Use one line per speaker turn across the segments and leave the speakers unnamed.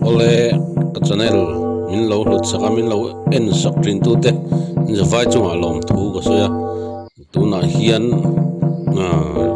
Awle ka channel min lo hlut sak a min lo en sak thin tu te zavai chungah lawmthu ka sawi a tunah hian ahh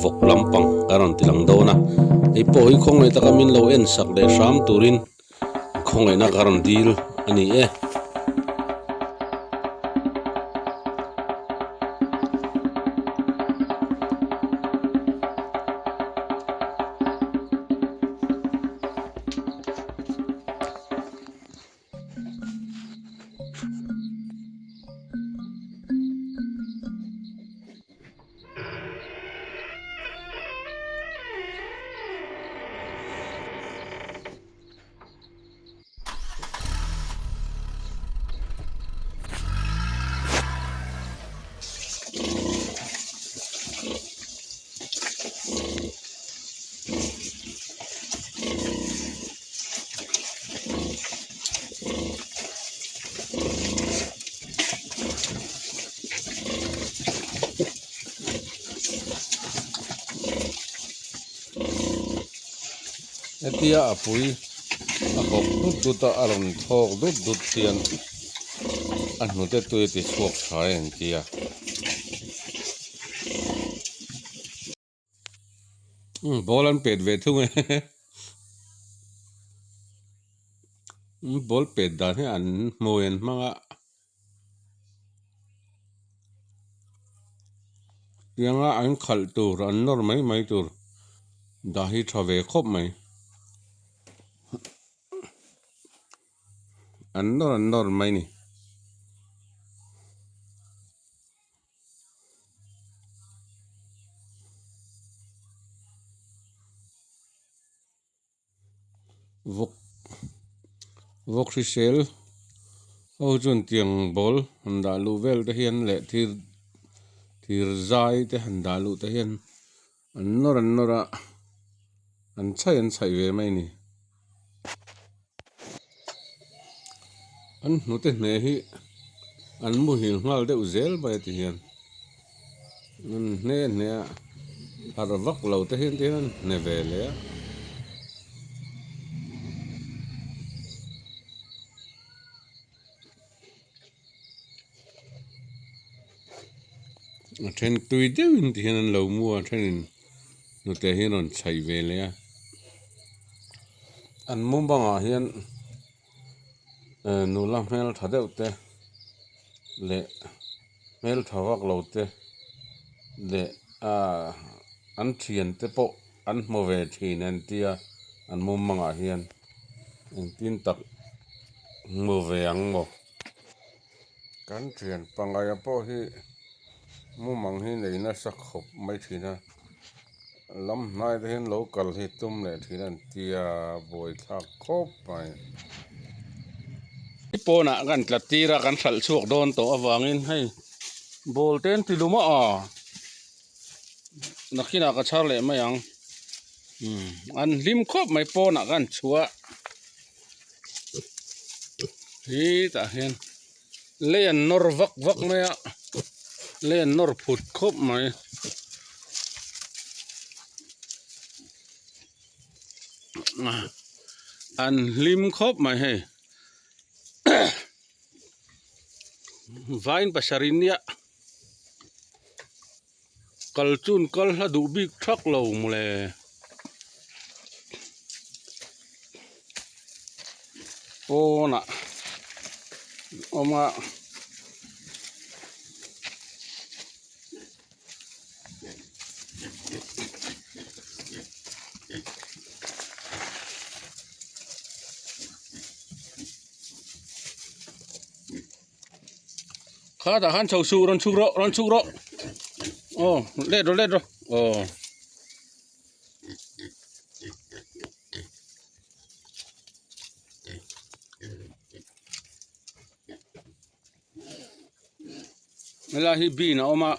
vawk lampang ka rawn ti lang dawn a hei pawh hi khawngaih taka min lo en sak leh hram turin khawngaihna ka rawn dil a ni e. Hetia a pui a hawk dut dut a a rawn thawk dut dut hian a hnute tui a ti chhuak tha e an ti a. Ball an pet ve thung e ball pet dan hi an hmui an hmang a tianga an khalh tur an nawr mai mai tur dah hi tha ve khawp mai an nawr an nawr mai a ni. Vawk vawk hrisel ho chuan tiang ball han dah luh vel te hian leh thir thir zai te han dah luh te hian an nawr an nawr a an chhaih an chhaih ve mai a ni. An hnute hneh hi an muhil nghal deuh zel mai a ti hian an hne hne a harh vak lo te hian ti hian an hne ve leh a. A then tui deuhin ti hian an lo mu a a thenin hnute hi an rawn chhaih ve leh a an mu bangah hian nula hmeltha deuh te leh hmeltha vak lo te leh ahh an thiante pawh an hmu ve thin an tia an mumangah hian engtin tak hmu ve ang maw. Kan thian pangaia pawh hi mumang hi nei nasa khawp mai thin a lam hnai te hian lo kal hi tum leh thin an tia buaithlak khawp mai. Pawnah kan tla tir a kan hralh chhuak dawn tawh avangin hei ball te an ti lum a aw nakinah ka chhar leh mai ang an hlim khawp mai pawnah kan chhuah. Hi tah hian lei an nawr vak vak mai a lei an nawr phut khawp mai an hlim khawp mai hei vain pasarih nia kal chun kal hla duh bik thak lo mawle. Pawnah awm a. Kha tah khan chho suh rawn chhuk rawh rawn chhuk rawh aw let rawh let rawh aw. Helai hi bin a awm a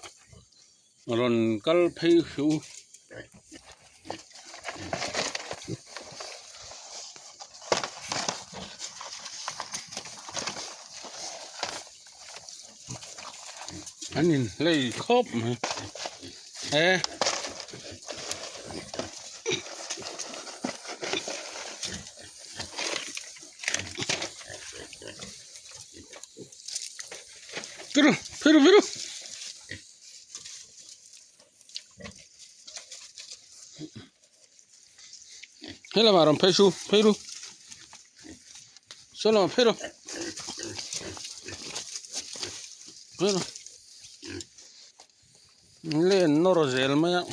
rawn kal phei hreuh. An inhlei khawp mai he. Phei ru phei ru phei ru. He lamah rawn phei su phei ru saw lamah phei ru phei ru len nawr zel mai a.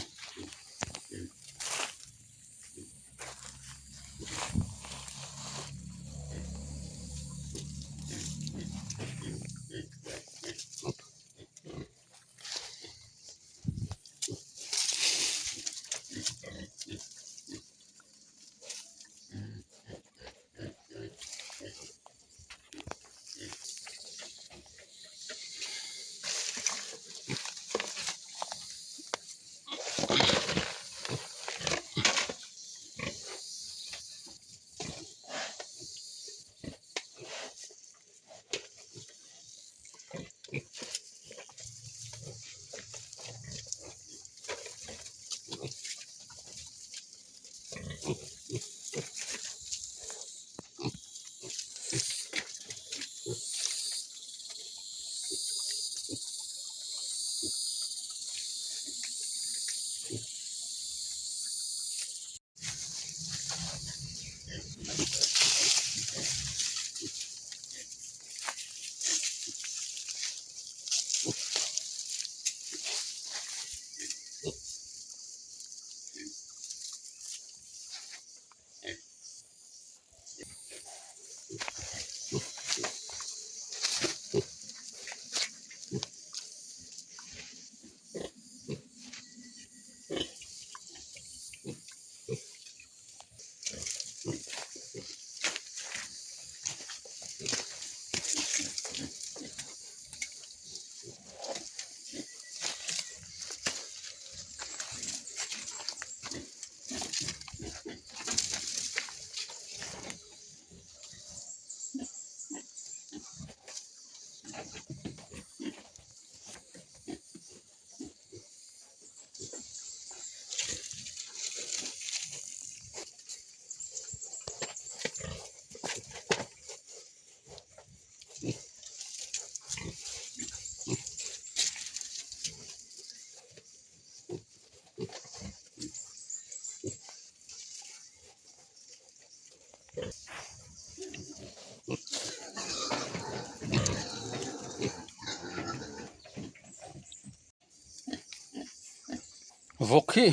Vawk hi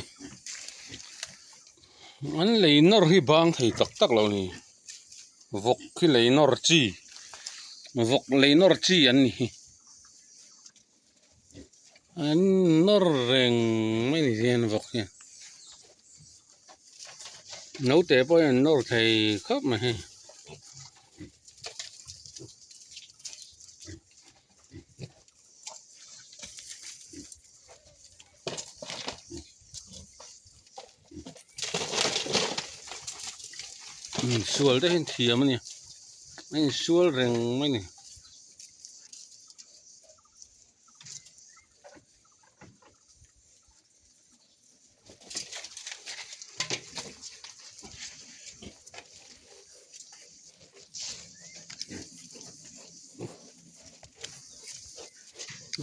an lei nawr hi bang thei tak tak lo a ni vawk hi lei nawr chi vawk lei nawr chi an ni hi an nawr reng mai ni hian vawk hian naute pawh hian an nawr thei khawp mai hei. Insual te hi an thiam a ni a insual reng mai a ni.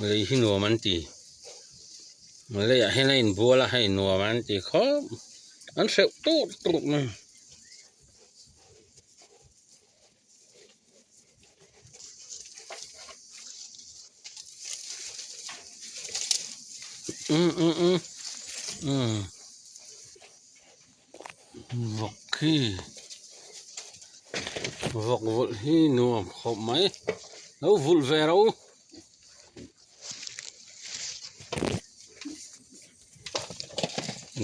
Lei hi nuam an ti leiah hian a inbual a hei nuam an ti khawp an hreuh tut tut mai. Vawk hi vawk vulh hi nuam khawp mai lo vulh ve rawh u.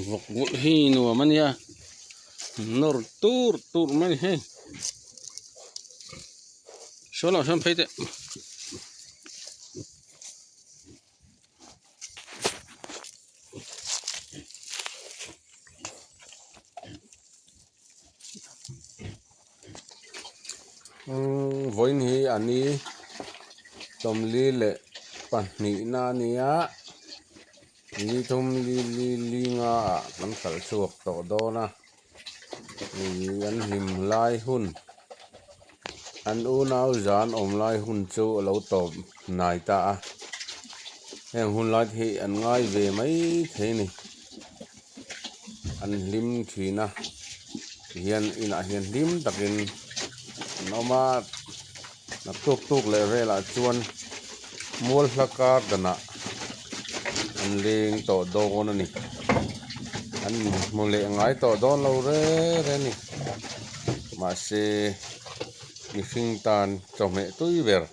Vawk vulh hi nuam a nia nawr tur tur mai a ni hei sawn ah sawn phei teh. Vawiin hi a ni 44 na a nia ni thum li li li nga ah kan kal chhuak tawh dawn a ih an hlim lai hun. An unau zan awm lai hun chu a lo tawp hnai ta a, heng hun lai te hi an ngai ve mai thei a ni. An hlim thin a, tihian inah hian hlim takin an awm a, naktuk tuk leh velah chuan mual hla kar danah an leng tawh dawn a ni. An inhmu leh ngai tawh dawn lo reng reng a ni. Mahse mihring tan chawhmeh tui ber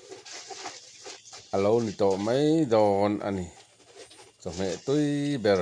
a lo ni tawh mai dawn a ni. Chawhmeh tui ber.